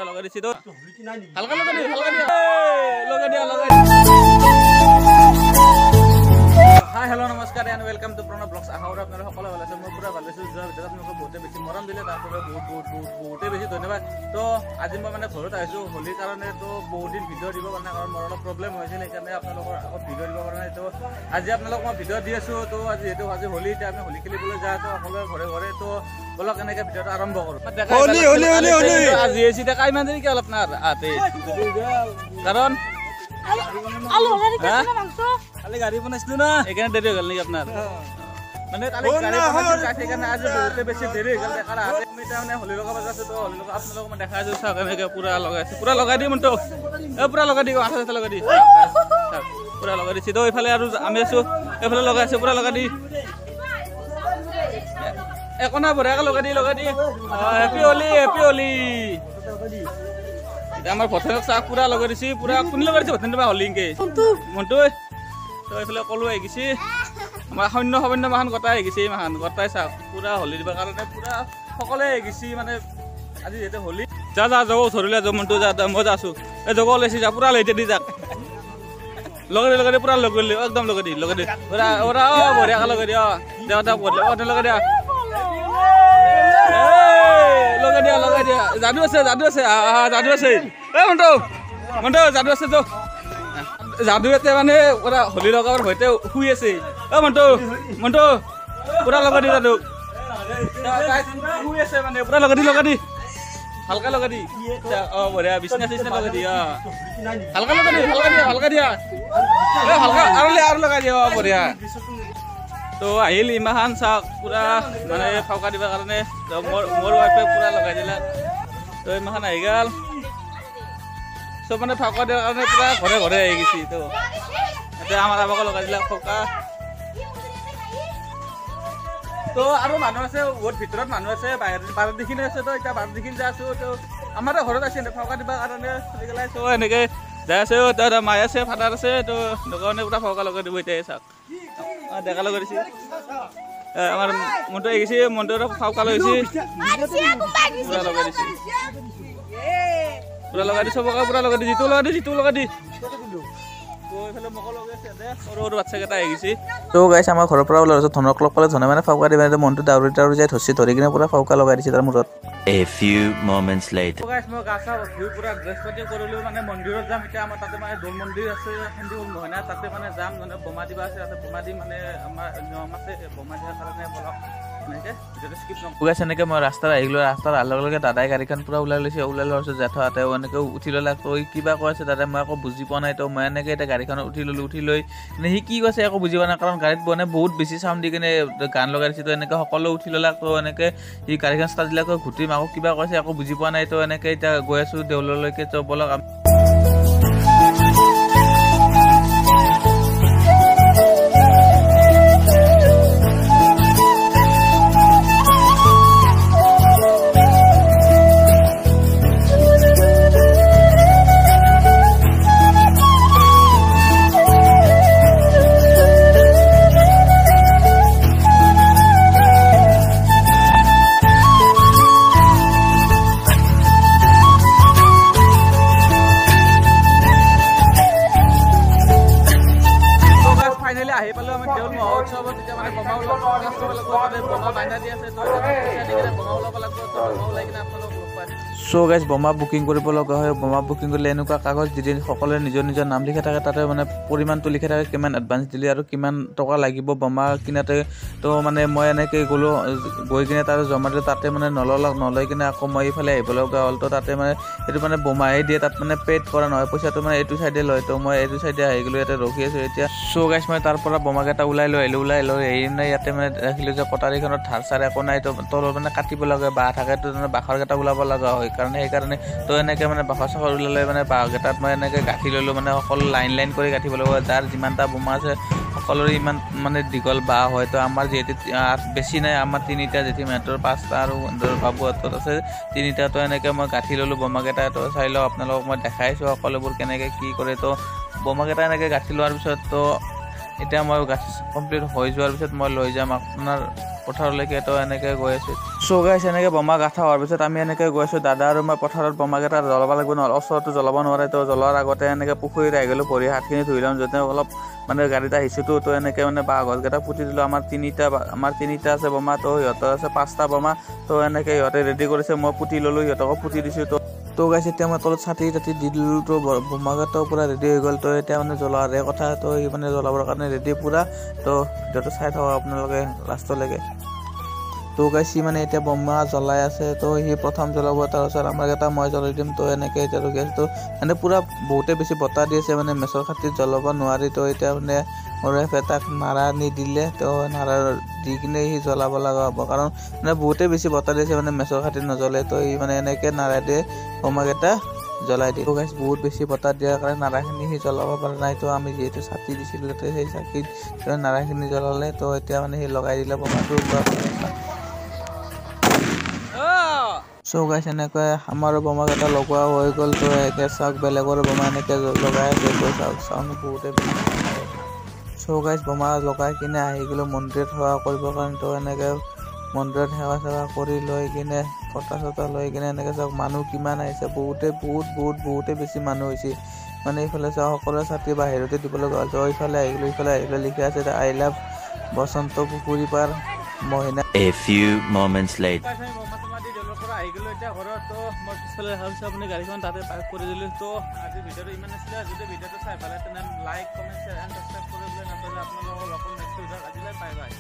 পুৰা লগাই দিছি তো হালকা লগাই দি হালকা দি লগাই দিয়া লগাই। হাই হেল্ল' নমস্কাৰ and welcome to Pranab blogs. আশা কৰোঁ আপোনালোক সকলো ভাল আছে, মই পুৰা ভাল আছোঁ। যোৱাৰ ভিতৰত আপোনালোকে বহুতে বেছি মৰম দিলে, তাৰ বাবে বহুত বহুত বহুত বহুতেই বেছি ধন্যবাদ। তো আজি মই মানে ঘৰত আহিছোঁ হোলীৰ কাৰণে, তো বহুত দিন ভিডিঅ' দিব পৰা নাই কাৰণ মোৰ অলপ প্ৰব্লেম হৈছিল, সেইকাৰণে আপোনালোকৰ আগত ভিডিঅ' দিব পৰা নাই। তো আজি আপোনালোক মই ভিডিঅ' দি আছোঁ। তো আজি যিহেতু আজি হোলী, এতিয়া আমি হোলী খেলিবলৈ যাওঁ তো সকলোৱে ঘৰে ঘৰে। তো বলক এনেকৈ ভিডিঅ'টো আৰম্ভ কৰোঁ। আজি হৈছে ডেকা ইমান দেৰি কিয় অলপ না আহোঁতে, কাৰণ গাড়ী বনাইছিলো না সেইকাৰণে দেৰি হৈ গ'ল নেকি আপোনাৰ? মানে কালি গাড়ী বনাইছিল সেইকাৰণে আজি বহুতে বেছি দেৰি হৈ গ'ল। ডেকাৰ আহোঁতে আমি এতিয়া মানে হোলী লগাব যাইছোঁ। তো হোলী লগা আপোনালোকক মই দেখাই আছোঁ, চাওক এনেকৈ পুৰা লগাইছোঁ, পুৰা লগাই দিম তো, এই পুৰা লগাই দি আঠা চাঠা লগাই দি পুৰা লগাই দিছোঁ। তো এইফালে আৰু আমি আছোঁ, এইফালে লগাই আছোঁ, পুৰা লগাই দি একো নাই, বঢ়িয়াকৈ লগাই দি লগাই দি। Happy Holi, happy Holi. এতিয়া আমাৰ ভঠেনক চাহ পুৰা লগাই দিছে, পুৰা কোনে লগাই দিছে ভঠেন তোমাৰ হোলীংকে মনটো। তো এইফালে কলো আহি গৈছে, আমাৰ সৈন্য সৈন্য মাহান গোটাই আহি গৈছে, মাহান গোটাই চাওক পুৰা হোলী দিবৰ কাৰণে পুৰা সকলোৱে আহি গৈছে। মানে আজি যিহেতু হোলী, যা যা জগ ধৰিলে যৌ মনটো, যা মই যাছোঁ, এই জগ ওলাইছে, যা পুৰা লগাই দি যাক লগাই দি লগাই দি পুৰা লগাই দি একদম লগাই দি লগাই দি পুৰা পুৰা অ বঢ়িয়াকৈ লগাই দি। অ দেৱা দেৱা বঢ়িয়া লগাই দিয়া লগাই দিয়া লগাই দিয়া। যাদু আছে যাদু আছে যাদু আছে, এই মনটো মনটো যাদু আছে। তো যাদু ইয়াতে মানে পুৰা হোলী লগাবৰ ভয়তে শুই আছে। অ মনটো মনটো পুৰা লগাই দি, যাদু শুই আছে মানে পুৰা লগাই দি লগাই দি হালকা লগাই দি। অ বঢ়িয়া বিচনা চিচনা লগাই দি, অ হালকা লগাই দি হালকা দিয়া হালকা দিয়া, এই হালকা আৰু আৰু লগাই দিয়া। অ বঢ়িয়া। তো আহিল ইমাহান চাওক পুৰা মানে ফাউকা দিবৰ কাৰণে মোৰ মোৰ ৱাইফে পুৰা লগাই দিলে। তো ইমাহান আহি গ'ল চব মানে ফাউকা দিয়াৰ কাৰণে পুৰা ঘৰে ঘৰে আহি গৈছে। তো এতিয়া আমাৰ আবাকো লগাই দিলে ফাউকা। তো আৰু মানুহ আছে বহুত ভিতৰত মানুহ আছে, বাহিৰত বাৰত দেখিনি আছে। তো এতিয়া বাৰত দেখিনি যাই আছোঁ। তো আমাৰো ঘৰত আছে ফাউকা দিবৰ কাৰণে চলি গ'লে। তো এনেকৈ যাই আছে, তো মায়ে আছে, ফাদাৰ আছে, তো দোকানে পুৰা ফাউকা লগাই দিব এতিয়া চাওক। ডেকা লগাই দিছে, আমাৰ মনটো আহি গৈছে, মনটো ফাউকা লৈ গৈছে, পুৰা লগাই দিছে, পুৰা লগাই দি চবকে পুৰা লগাই দি, যিটো লগাই দি যিটো লগাই দি। সৰু সৰু বাচ্চাকেইটা আহি গৈছে। তো গাইছ আমাৰ ঘৰৰ পৰা ওলোৱাৰ পিছত ধনক লগ পালে, ধনে মানে ফাউকা দিব, মনটো দাউৰি দাউৰি যাই ধৰিছে, ধৰি কিনে পুৰা ফাউকা লগাই দিছে তাৰ মূৰত। A few moments later. Guys মই গা চা ধুই পুৰা ড্ৰেছ পাতি কৰিলোঁ, মানে মন্দিৰত যাম এতিয়া। আমাৰ তাতে মানে দৌল মন্দিৰ আছে, শান্তিপুৰ নহয় না, তাতে মানে যাম, মানে বোমা দিবা আছে, তাতে বোমা দি মানে আমাৰ নিয়ম আছে বোমা দিয়াৰ কাৰণে। বলক গাইছ এনেকৈ মই ৰাস্তাত আহি গ'লোঁ, ৰাস্তাত অহাৰ লগে লগে দাদাই গাড়ীখন পুৰা ওলাই লৈছে। ওলাই লোৱাৰ পিছত জেঠাহঁতেও এনেকৈ উঠি ল'লে, কৈ কিবা কৈ আছে দাদাই, মই আকৌ বুজি পোৱা নাই। তো মই এনেকৈ এতিয়া গাড়ীখনত উঠি ল'লোঁ, উঠি লৈ মানে সি কি কৈছে একো বুজি পোৱা নাই, কাৰণ গাড়ীত মানে বহুত বেছি চাউণ্ড দি কিনে গান লগাই দিছে। তো এনেকৈ সকলো উঠি ল'লে, তো এনেকৈ সি গাড়ীখন ষ্টাৰ্ট দিলে, আকৌ ঘুটি আকৌ কিবা কৈছে একো বুজি পোৱা নাই। তো এনেকৈ এতিয়া গৈ আছোঁ দেউললৈকে। তো বলক আমি আহি পালোঁ আমি দেউল মহোৎসৱত। এতিয়া মানে বোমা ওলাব লাগিব, বোমা বান্ধা দি আছে, তো বোমা ওলাব লাগিব, তো বোমা ওলাই কিনে আপোনালোক লগ পাই। চ' গাইজ বোমা বুকিং কৰিব লগা হয়। বোমা বুকিং কৰিলে এনেকুৱা কাগজ দি দিয়ে, সকলোৱে নিজৰ নিজৰ নাম লিখা থাকে, তাতে মানে পৰিমাণটো লিখা থাকে, কিমান এডভান্স দিলে আৰু কিমান টকা লাগিব বোমা কিনাতে। তো মানে মই এনেকৈ গ'লোঁ, গৈ কিনে তাতে জমা দিলোঁ, তাতে মানে নল'লাক, নলৈ কিনে আকৌ মই এইফালে আহিব লগা হ'ল। তো তাতে মানে সেইটো মানে বোমাহে দিয়ে, তাত মানে পে'ড কৰা নহয়, পইচাটো মানে এইটো চাইডে লয়। তো মই এইটো চাইডে আহি গ'লোঁ, ইয়াতে ৰখি আছোঁ এতিয়া। চ' গাইজ মই তাৰ পৰা বোমাকেইটা ওলাই লৈ আহিলোঁ, ওলাই লৈ আহি মানে ইয়াতে মানে ৰাখিলোঁ যে কটাৰীখনত ধাৰ চাৰ একো নাই, তো তলত মানে কাটিব লাগে বাঁহ থাকে, তো মানে বাঁহৰকেইটা ওলাব লগা হয় কাৰণে সেইকাৰণে। তো এনেকৈ মানে বাঁহৰ চাহৰ ওলালে মানে বাঁহকেইটাত মই এনেকৈ গাঁঠি ল'লোঁ, মানে সকলো লাইন লাইন কৰি গাঁঠিব লাগিব, যাৰ যিমানটা বোমা আছে সকলোৰে ইমান মানে দীঘল বাঁহ হয়। তো আমাৰ যিহেতু বেছি নাই, আমাৰ তিনিটা, জেঠীমাহঁতৰ পাঁচটা আৰু বাবুহঁতৰ আছে তিনিটা। তো এনেকৈ মই গাঁঠি ল'লোঁ বোমাকেইটা। তো চাই লওক, আপোনালোকক মই দেখাইছোঁ সকলোবোৰ কেনেকৈ কি কৰে। তো বোমাকেইটা এনেকৈ গাঁঠি লোৱাৰ পিছত তো এতিয়া মই গাঁঠি কমপ্লিট হৈ যোৱাৰ পিছত মই লৈ যাম আপোনাৰ পথাৰলৈকে। তো এনেকৈ গৈ আছোঁ। চ' গাইছ, এনেকৈ বোমা গাঁঠা হোৱাৰ পিছত আমি এনেকৈ গৈ আছোঁ দাদা আৰু মই পথাৰত। বোমাকেইটা জ্বলাব লাগিব, নহ'লে ওচৰতো জ্বলাব নোৱাৰে। তো জ্বলোৱাৰ আগতে এনেকৈ পুখুৰীত আহি গ'লোঁ, ভৰি হাতখিনি ধুই ল'ম, যাতে অলপ মানে গাড়ীত আহিছোঁতো। তো এনেকৈ মানে বাঁহ গছকেইটা পুতি দিলোঁ। আমাৰ তিনিটা আছে বোমা, তো সিহঁতৰ আছে পাঁচটা বোমা। তো এনেকৈ সিহঁতে ৰেডি কৰিছে, মই পুতি ল'লোঁ, সিহঁতকো পুতি দিছোঁ। তো গাইছ, এতিয়া মই তলত ছাতি তাতি দি দিলোঁ। তো বোমাকেইটাও পূৰা ৰেডি হৈ গ'ল। তো এতিয়া মানে জ্বলোৱাৰে কথা। তো সি মানে জ্বলাবৰ কাৰণে ৰেডি পূৰা। তো ভিডিঅ'টো চাই থাকক আপোনালোকে লাষ্টলৈকে। তো গাইছ, সি মানে এতিয়া বোমা জ্বলাই আছে। তো সি প্ৰথম জ্বলাব, তাৰপিছত আমাৰ এটা মই জ্বলাই দিম। তো এনেকৈ এতিয়া ৰখি আছোঁ। তো মানে পূৰা বহুতে বেছি বতাহ দি আছে, মানে মেচৰ খাতিৰত জ্বলাব নোৱাৰি। তো এতিয়া মানে মোৰ ৱাইফে তাক নাৰা আনি দিলে। তো নাৰা দি কিনে সি জ্বলাব লগা হ'ব, কাৰণ মানে বহুতে বেছি বতাহ দিছে, মানে মেচৰ খাতিৰত নজ্বলে। তো সি মানে এনেকৈ নাৰা দিয়ে বোমাকেইটা জ্বলাই দিয়ে। গাইছ, বহুত বেছি বতাহ দিয়াৰ কাৰণে নাৰাখিনি সি জ্বলাব পৰা নাই। তো আমি যিহেতু চাকি দিছিলোঁ তাতে, সেই চাকিত নাৰাখিনি জ্বলালে। তো এতিয়া মানে সি লগাই দিলে বোমাটো। চ' গাইছ, এনেকৈ আমাৰো বোমাকেইটা লগোৱা হৈ গ'ল। তো এতিয়া চাওক, বেলেগৰ বোমা এনেকৈ লগাই আছে। তো চাওক, চাউণ্ড বহুতে। চ' গাইছ, বোমা লগাই কিনে আহি গ'লোঁ মন্দিৰত সেৱা কৰিবৰ কাৰণে। তো এনেকৈ মন্দিৰত সেৱা চেৱা কৰি লৈ কিনে, ফটা চটা লৈ কিনে, এনেকৈ চাওক মানুহ কিমান আহিছে। বহুতে বহুত বহুত বহুতে বেছি মানুহ হৈছে। মানে এইফালে চাওক, সকলোৱে ছাতি বাহিৰতে দিব লগা হৈছে। ইফালে আহি গ'লোঁ, ইফালে আহি পেলাই লিখা আছে "I love বসন্ত পুখুৰী পাৰ মহিনা"। A few moments later. আহি গ'লোঁ এতিয়া ঘৰত। তো মই পিছফালে দেখা পাইছোঁ আপুনি গাড়ীখন তাতে পাৰ্ক কৰি দিলোঁ। তো আজি ভিডিঅ'টো ইমান আছিলে। যদি ভিডিঅ'টো চাই পালে তেনে like, comment, share and subscribe কৰিবলৈ নাপাহৰিলে। আপোনালোকক লগ পাম নেক্সট ভিডিঅ'ত। আজিলৈ বাই বাই।